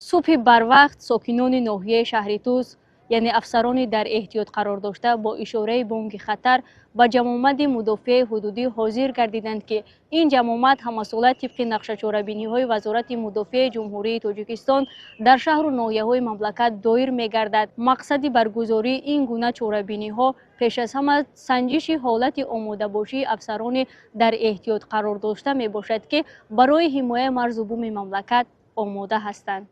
Субҳи барвақт сокинони ноҳияи шаҳри Тус, яъне афсарони дар эҳтиёт қарор дошта, бо ишораи бонги хатар ба ҷамъомади мудофиаи ҳудудӣ ҳозир гардиданд, ки ин ҷамъомад ҳамасола тибқи нақшачорабиниҳои Вазорати мудофиаи Ҷумҳурии Тоҷикистон дар шаҳру ноҳияҳои мамлакат доир мегардад. Мақсади баргузории ин гуна чорабиниҳо пеш аз ҳама санҷиши ҳолати омодабошии афсарони дар эҳтиёт қарор дошта мебошад, ки барои ҳимояи марзу буми мамлакат омода ҳастанд.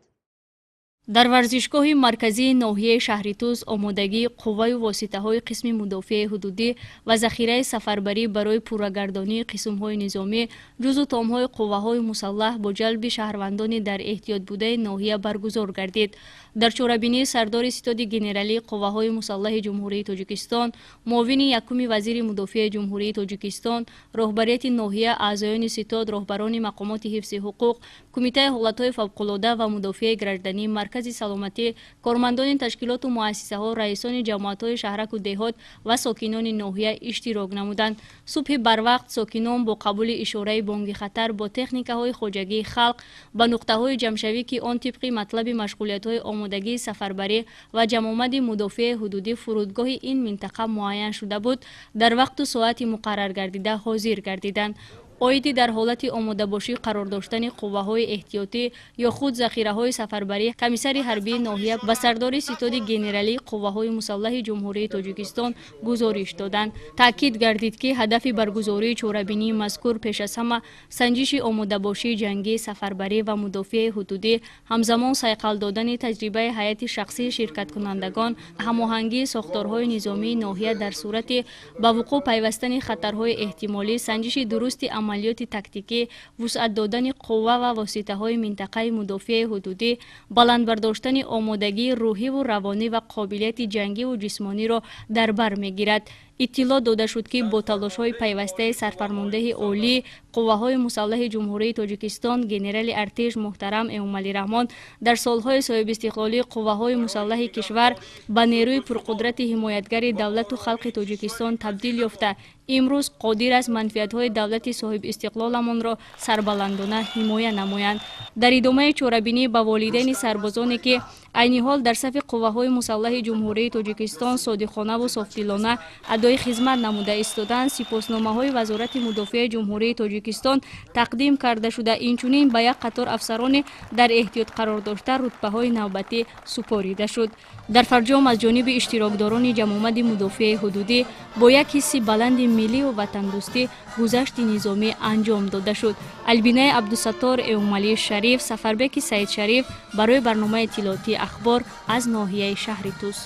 Дар варзишгоҳи марказии ноҳияи шаҳри Тус омодагии қувваю воситаҳои қисми мудофиаи ҳудудӣ ва захираи сафарбарӣ барои пуррагардонии қисмҳои низомӣ, ҷузу томҳои қувваҳои мусаллаҳ бо ҷалби шаҳрвандони дар эҳтиёт будаи ноҳия баргузор гардид. Дар чорабинии сардори Ситоди генералии қувваҳои мусаллаҳи Ҷумҳурии Тоҷикистон, муовини якуми вазири мудофиаи Ҷумҳурии Тоҷикистон, роҳбарияти ноҳия, аъзоёни ситод, роҳбарони мақомоти ҳифзи ҳуқуқ, Кумитаи ҳолатҳои фавқулода ва мудофиаи гражданӣ, маркази саломатӣ, кормандони ташкилоту муассисаҳо, раисони ҷамоатҳои шаҳраку деҳот ва сокинони ноҳия иштирок намуданд. Субҳи барвақт сокинон бо қабули ишораи бонги хатар бо техникаҳои хоҷагии халқ ба нуқтаҳои ҷамъшавӣ, ки он тибқи матлаби машғулиятҳои омодагии сафарбарӣ ва ҷамъомади мудофиаи ҳудудӣ фурудгоҳи ин минтақа муайян шуда буд, дар вақту соати муқарраргардида ҳозир гардиданд. Оиди дар ҳолати омодабошӣ қарор доштани қувваҳои эҳтиётӣ ё худ захираҳои сафарбарӣ комиссари ҳарбии ноҳия ба сардори Ситоди генералии қувваҳои мусаллаҳи Ҷумҳурии Тоҷикистон гузориш доданд. Таъкид гардид, ки ҳадафи баргузории чорабинии мазкур пеш аз ҳама санҷиши омодабошии ҷангӣ, сафарбарӣ ва мудофиаи ҳудудӣ, ҳамзамон сайқал додани таҷрибаи ҳайати шахсии ширкаткунандагон, ҳамоҳангии сохторҳои низомии ноҳия дар сурати ба вуқӯъ пайвастани хатарҳои эҳтимолӣ, санҷиши дурусти амалиёти тактикӣ, вусъат додани қувва ва воситаҳои минтақаи мудофиаи ҳудудӣ, баланд бардоштани омодагии рӯҳиву равонӣ ва қобилияти ҷангиву ҷисмониро дар бар мегирад. Иттилоъ дода шуд, ки бо талошҳои пайвастаи сарфармондеҳи олии қувваҳои мусаллаҳи Ҷумҳурии Тоҷикистон, генерали артиш муҳтарам Эмомалӣ Раҳмон, дар солҳои соҳибистиқлолӣ қувваҳои мусаллаҳи кишвар ба нерӯи пурқудрати ҳимоятгари давлату халқи Тоҷикистон табдил ёфта, имрӯз қодир аст манфиатҳои давлати соҳибистиқлоламонро сарбаландона ҳимоя намоянд. Дар идомаи чорабинӣ ба волидайни сарбозоне, ки айни ҳол дар сафи қувваҳои мусаллаҳи Ҷумҳурии Тоҷикистон содиқонаву софдилона адои хизмат намуда истодаанд, сипосномаҳои Вазорати мудофиаи Ҷумҳурии Тоҷикистон тақдим карда шуда, инчунин ба як қатор афсарони дар эҳтиёт қарор дошта рутбаҳои навбатӣ супорида шуд. Дар фарҷом аз ҷониби иштирокдорони ҷамъомади мудофиаи ҳудудӣ бо як ҳисси баланди миллию ватандӯстӣ гузашти низомӣ анҷом дода шуд. Албинаи Абдусаттор, Эмомалӣ Шариф, Сафарбеки Саидшариф барои барномаи иттилоотии «Ахбор» аз ноҳияи шаҳри Тус.